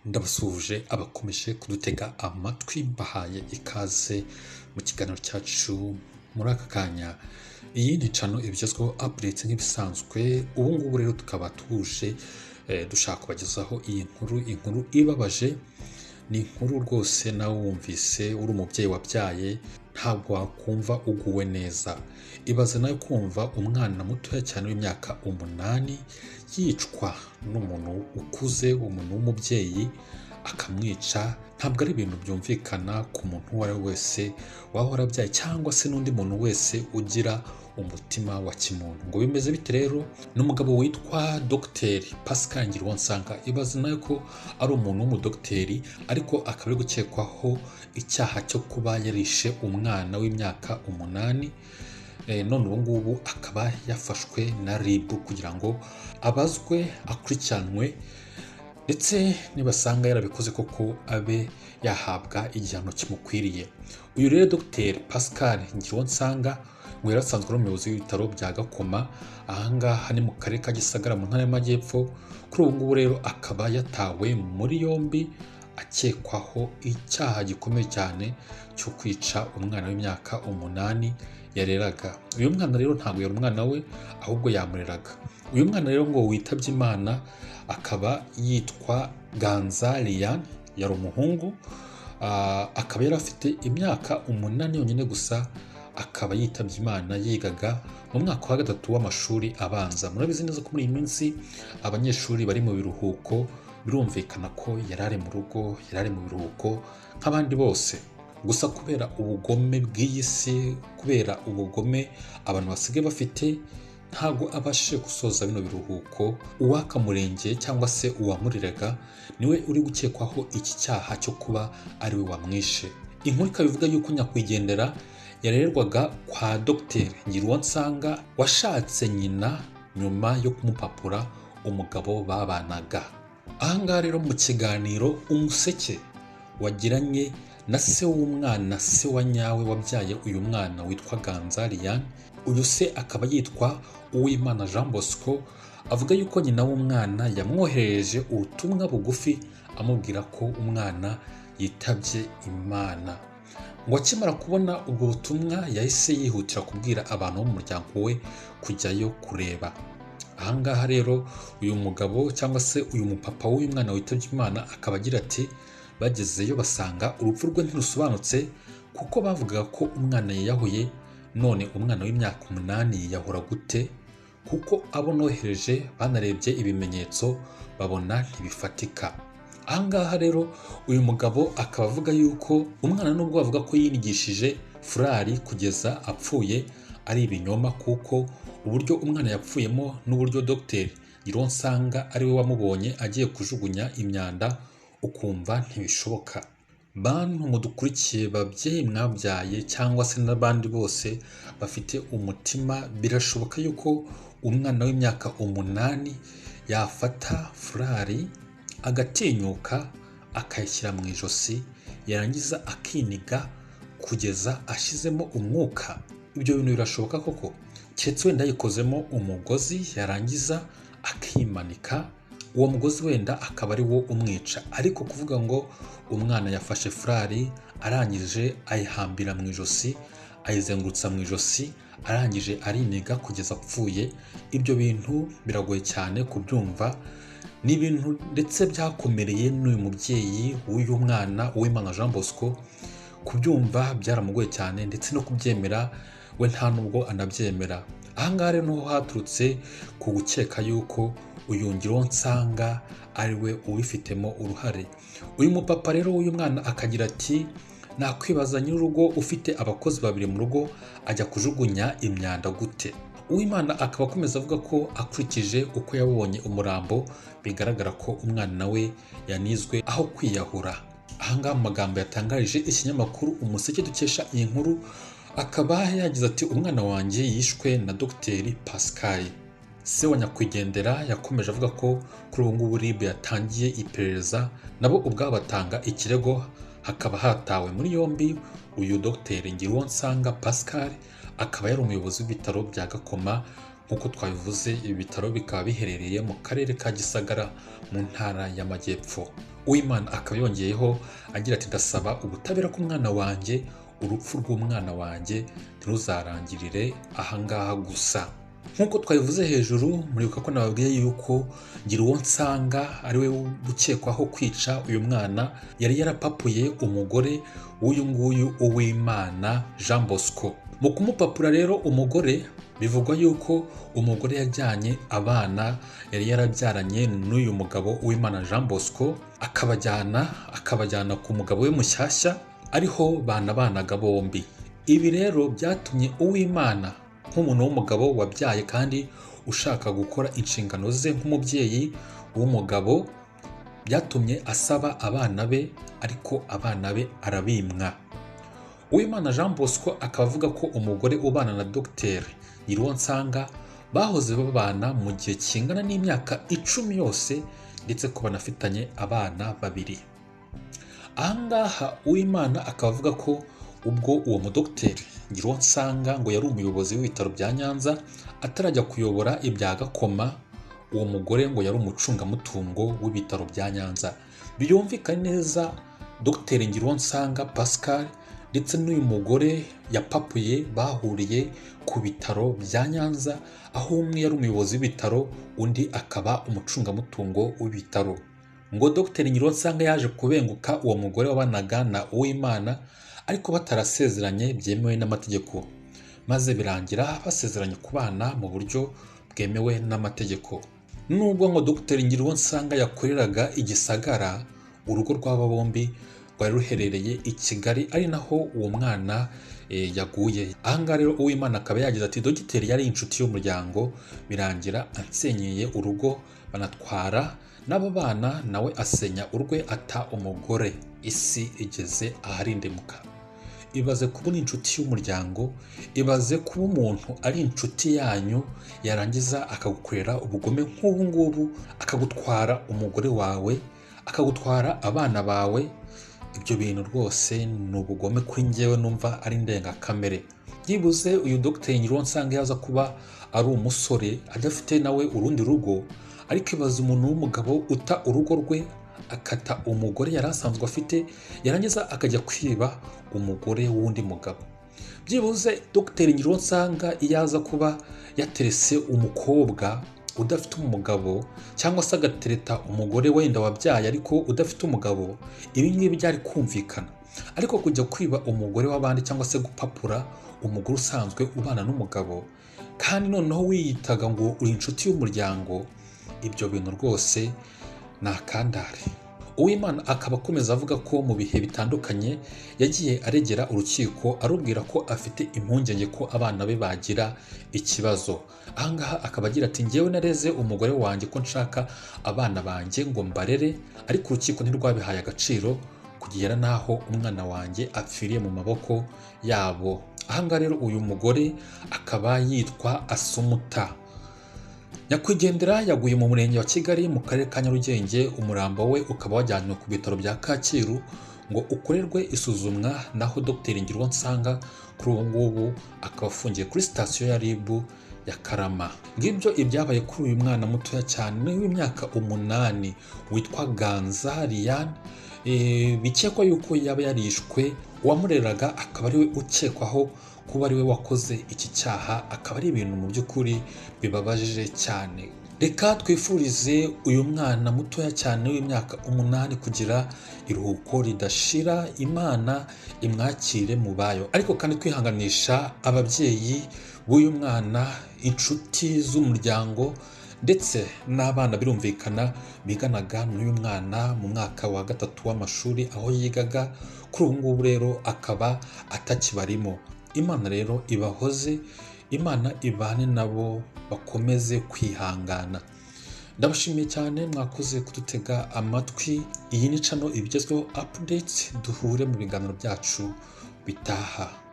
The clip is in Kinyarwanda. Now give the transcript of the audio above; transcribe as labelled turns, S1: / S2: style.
S1: Ndabasuhuje abakomeje kudutega amatwi, mbahaye ikaze mu kiganiro cyacu muri aka kanya. Iyi ni channel ibigezweho updates nk'ibisanzwe. Ubu ngubu rero tukaba tuje dushaka kubagezaho iyi nkuru, inkuru ibabaje. Ni inkuru rwose nawe wumvise uri umubyeyi wabyaye ntabwo wakumva uguwe neza. Ibaze nawe kumva umwana mutoya cyane w'imyaka 8 yicwa n'umuntu ukuze, umuntu w'umubyeyi akamwica. Ntabwo ari ibintu byumvikana ku muntu uwo ari we wese waba warabyaye cyangwa se n'undi muntu wese ugira umutima wa kimuntu. Ngo bimeze bite rero? Ni umugabo witwa Dr Pascal Ngiruwonsanga. Ibaze nawe ko ari umuntu w'umudogiteri ariko akaba ari gukekwaho icyaha cyo kuba yarishe umwana w'imyaka 8. None ubu ngubu akaba yafashwe na RIB kugira ngo abazwe, akurikiranwe, ndetse nibasanga yarabikoze koko abe yahabwa igihano kimukwiriye. Uyu rero Dr Pascal Ngiruwonsanga ngo yari asanzwe ari umuyobozi w'ibitaro bya Gakoma, ahangaha ni mu karere ka Gisagara mu ntara y'Amajyepfo. Kuri ubu ngubu rero akaba yatawe muri yombi akekwaho icyaha gikomeye cyane cyo kwica umwana w'imyaka 8 yareraga. Uyu mwana rero ntabwo yari umwana we, ahubwo yamureraga. Uyu mwana rero ngo witabye Imana akaba yitwa Ganza Liliane, yari umuhungu, akaba yari afite imyaka 8 yonyine gusa, akaba yitabye Imana yigaga mu mwaka wa 3 w'amashuri abanza. Murabizi neza ko muri iyi minsi abanyeshuri bari mu biruhuko, birumvikana ko yari ari mu rugo, yari ari mu biruhuko nk'abandi bose. Gusa kubera ubugome bw'iyi si, kubera ubugome abantu basigaye bafite, ntabwo abashije gusoza bino biruhuko. Uwakamurengeye cyangwa se uwamureraga niwe uri gukekwaho iki cyaha cyo kuba ari we wamwishe. Inkuru ikaba ivuga yuko nyakwigendera yarerwaga kwa Dr Ngiruwonsanga washatse nyina nyuma yo kumupapura umugabo babanaga. Ahangaha rero mu kiganiro Umuseke wagiranye na se w'umwana, se wa nyawe wabyaye uyu mwana witwa Ganza Liliane, uyu se akaba yitwa Uwimana Jean Bosco, avuga yuko nyina w'umwana yamwoherereje ubutumwa bugufi amubwira ko umwana yitabye Imana. Ngo akimara kubona ubwo butumwa yahise yihutira kubwira abantu bo mu muryango we kujyayo kureba. Ahangaha rero uyu mugabo cyangwa se uyu mupapa w'uyu mwana witabye Imana akaba agira ati bagezeyo basanga urupfu rwe ntirusobanutse, kuko bavugaga ko umwana yiyahuye. None umwana w'imyaka 8 yiyahura gute? Kuko abo nohereje banarebye ibimenyetso babona ntibifatika. Ahangaha rero uyu mugabo akaba avuga yuko umwana nubwo bavuga ko yinigishije furari kugeza apfuye ari ibinyoma, kuko uburyo umwana yapfuyemo n'uburyo Dr Ngiruwonsanga ari we wamubonye agiye kujugunya imyanda ukumva ntibishoboka. Bantu mudukurikiye, babyeyi mwabyaye cyangwa se n'abandi bose bafite umutima, birashoboka yuko umwana w'imyaka 8 yafata furari agatinyuka akayishyira mu ijosi, yarangiza akiniga kugeza ashyizemo umwuka. Ibyo bintu birashoboka koko? Keretse wenda yikozemo umugozi yarangiza akimanika, uwo mugozi wenda akaba ari wo umwica. Ariko kuvuga ngo umwana yafashe furari arangije ayihambira mu ijosi, ayizengurutsa mu ijosi, arangije ariniga kugeza apfuye, ibyo bintu biragoye cyane kubyumva. Ni ibintu ndetse byakomereye n'uyu mubyeyi w'uyu mwana Uwimana Jean Bosco, kubyumva byaramugoye cyane, ndetse no kubyemera we nta nubwo anabyemera. Ahangaha rero niho haturutse ku gukeka yuko uyu Ngiruwonsanga ari we ubifitemo uruhare. Uyu mupapa rero w'uyu mwana akagira ati nakwibaza nyir'urugo ufite abakozi 2 mu rugo ajya kujugunya imyanda gute? Uwimana akaba akomeza avuga ko akurikije uko yabonye umurambo bigaragara ko umwana we yanizwe aho kwiyahura. Ahangaha mu magambo yatangarije ikinyamakuru Umuseke dukesha iyi nkuru akaba yagize ati umwana wanjye yishwe na Dr Pascal. Se wa nyakwigendera yakomeje avuga ko kuri ubu ngubu RIB yatangiye iperereza, nabo ubwabo batanga ikirego, hakaba hatawe muri yombi uyu Dr Ngiruwonsanga Pascal, akaba yari umuyobozi w'ibitaro bya Gakoma. Nk'uko twabivuze, ibi bitaro bikaba biherereye mu karere ka Gisagara mu ntara y'Amajyepfo. Uwimana akaba yongeyeho agira ati ndasaba ubutabera k'umwana wanjye, urupfu rw'umwana wanjye ntiruzarangirire ahangaha gusa. Nk'uko twabivuze hejuru, muribuka ko nababwiye yuko Ngiruwonsanga ari we ukekwaho kwica uyu mwana, yari yarapapuye umugore w'uyu nguyu Uwimana Jean Bosco. Mu kumupapura rero umugore, bivugwa yuko umugore yajyanye abana yari yarabyaranye n'uyu mugabo Uwimana Jean Bosco, akabajyana ku mugabo we mushyashya, ariho banabanaga bombi. Ibi rero byatumye Uwimana nk'umuntu w'umugabo wabyaye kandi ushaka gukora inshingano ze nk'umubyeyi w'umugabo, byatumye asaba abana be, ariko abana be arabimwa. Uwimana Jean Bosco akaba avuga ko umugore ubana na Dr Ngiruwonsanga bahoze babana mu gihe kingana n'imyaka 10 yose, ndetse ko banafitanye abana 2. Ahangaha Uwimana akaba avuga ko ubwo uwo mudogiteri Ngiruwonsanga ngo yari umuyobozi w'ibitaro bya Nyanza atarajya kuyobora ibya Gakoma, uwo mugore ngo yari umucungamutungo w'ibitaro bya Nyanza. Byumvikane neza, Dr Ngiruwonsanga Pascal ndetse n'uyu mugore yapapuye bahuriye ku bitaro bya Nyanza, aho umwe yari umuyobozi w'ibitaro undi akaba umucungamutungo w'ibitaro. Ngo Dr Ngiruwonsanga yaje kubenguka uwo mugore wabanaga na Uwimana, ariko batarasezeranye byemewe n'amategeko, maze birangira basezeranye kubana mu buryo bwemewe n'amategeko. Nubwo ngo Dr Ngiruwonsanga yakoreraga i Gisagara, urugo rw'aba bombi rwari ruherereye i Kigali, ari naho uwo mwana yaguye. Ahangaha rero Uwimana akaba yagize ati dogiteri yari inshuti y'umuryango, birangira ansenyeye urugo banatwara n'abo bana, nawe asenya urwe ata umugore. Isi igeze aharindimuka. Ibaze kubona inshuti y'umuryango, ibaze kuba umuntu ari inshuti yanyu yarangiza akagukorera ubugome nk'ubu ngubu, akagutwara umugore wawe, akagutwara abana bawe. Ibyo bintu rwose ni ubugome kuri njyewe, numva ari indengakamere. Byibuze uyu Dr Ngiruwonsanga yaza kuba ari umusore adafite nawe urundi rugo, ariko ibaze umuntu w'umugabo uta urugo rwe akata umugore yari asanzwe afite, yarangiza akajya kwiba umugore w'undi mugabo. Byibuze Dr Ngiruwonsanga iyo aza kuba yaterese umukobwa udafite umugabo, cyangwa se agatereta umugore wenda wabyaye ariko udafite umugabo, ibi ngibi byari kumvikana. Ariko kujya kwiba umugore w'abandi cyangwa se gupapura umugore usanzwe ubana n'umugabo, kandi noneho wiyitaga ngo uri inshuti y'umuryango, ibyo bintu rwose ni akandare. Uwimana akaba akomeza avuga ko mu bihe bitandukanye yagiye aregera urukiko arubwira ko afite impungenge ko abana be bagira ikibazo. Ahangaha akaba agira ati njyewe nareze umugore wanjye ko nshaka abana banjye ngo mbarere, ariko urukiko ntirwabihaye agaciro kugera n'aho umwana wanjye apfiriye mu maboko yabo. Ahangaha rero uyu mugore akaba yitwa Asumuta. Nyakwigendera yaguye mu murenge wa Kigali mu karere ka Nyarugenge, umurambo we ukaba wajyanywe ku bitaro bya Kacyiru ngo ukorerwe isuzumwa, naho Dr Ngiruwonsanga kuri ubu ngubu akaba afungiye kuri sitasiyo ya RIB ya Karama. Ngibyo ibyabaye kuri uyu mwana mutoya cyane w'imyaka 8 witwa Ganza Liliane, bikekwa yuko yaba yarishwe, uwamureraga akaba ariwe ukekwaho kuba ariwe wakoze iki cyaha, akaba ari ibintu mu by'ukuri bibabaje cyane. Reka twifurize uyu mwana mutoya cyane w'imyaka 8 kugira iruhuko ridashira, Imana imwakire mu bayo. Ariko kandi twihanganisha ababyeyi b'uyu mwana, inshuti z'umuryango ndetse n'abana birumvikana biganaga n'uyu mwana mu mwaka wa 3 w'amashuri aho yigaga, kuri ubu ngubu rero akaba atakibarimo. Imana rero ibahoze, Imana ibane nabo, bakomeze kwihangana. Ndabashimiye cyane, mwakoze kudutega amatwi. Iyi ni channel ibigezweho updates, duhure mu biganiro byacu bitaha.